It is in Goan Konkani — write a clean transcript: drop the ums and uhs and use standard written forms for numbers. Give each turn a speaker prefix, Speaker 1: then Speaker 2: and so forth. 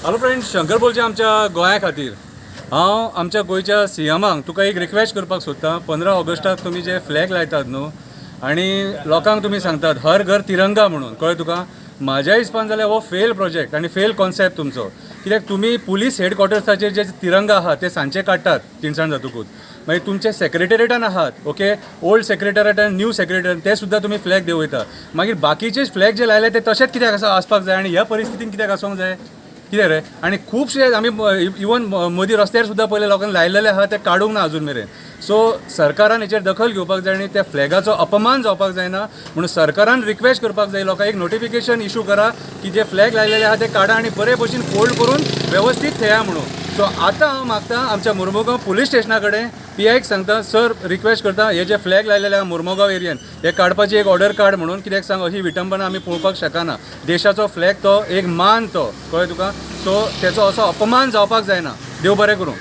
Speaker 1: हॅलो फ्रेंड्स, शंकर बोलचे आमच्या गोंया खातीर. हांव आमच्या गोंयच्या सीएमाक तुका एक रिक्वेस्ट करपाक सोदतां. 15 ऑगस्टाक तुमी जे फ्लॅग लायतात न्हू आनी लोकांक तुमी सांगतात "हर घर तिरंगा" म्हणून, कळ्ळें तुका, म्हाज्या हिसपान जाल्यार हो फेल प्रोजेक्ट आनी फेल कॉन्सेप्ट तुमचो. कित्याक तुमी पुलीस हेडक्वॉर्टर्साचेर जे तिरंगा आहा ते सांजचे काडटात तिनसांज जातकूच. मागीर तुमचे सेक्रेटेरिएटान आहात, ओके, ओल्ड सेक्रेटेरिएट आनी न्यू सेक्रेटेरिएट, ते सुद्दां तुमी फ्लॅग देंवयता. मागीर बाकीचे फ्लॅग जे लायले ते तशेंच कित्याक आसा आसपाक जाय आनी ह्या परिस्थितीन कित्याक आसूंक जाय? कितें रे? आनी खुबशे आमी इवन मदीं रस्त्यार सुद्दां पयले लोकांक लायलेले आहा, ते काडूंक ना अजून मेरेन. सो सरकारान हेचेर दखल घेवपाक जाय आनी त्या फ्लॅगाचो अपमान जावपाक जायना म्हणून सरकारान रिक्वेस्ट करपाक जाय लोकांक, एक नोटिफिकेशन इशू करा की जे फ्लॅग लायलेले आहा ते काडा आनी बरे भशेन फोल्ड करून वेवस्थीत थेया म्हणून. सो आतां हांव मागता आमच्या मुर्मुगांव पुलीस स्टेशना कडेन, पीआयक सांगता, सर, रिक्वेस्ट करता, हे जे फ्लॅग लायलेले आहा मुर्मुगांव एरियन, हे काडपाची एक ऑर्डर काड म्हणून. कित्याक सांग, अशी विटंबना आमी पळोवपाक शकना. देशाचो फ्लॅग तो एक मान तो, कळ्ळें तुका? सो तेचो असो अपमान जावपाक जायना. देव बरें करूं.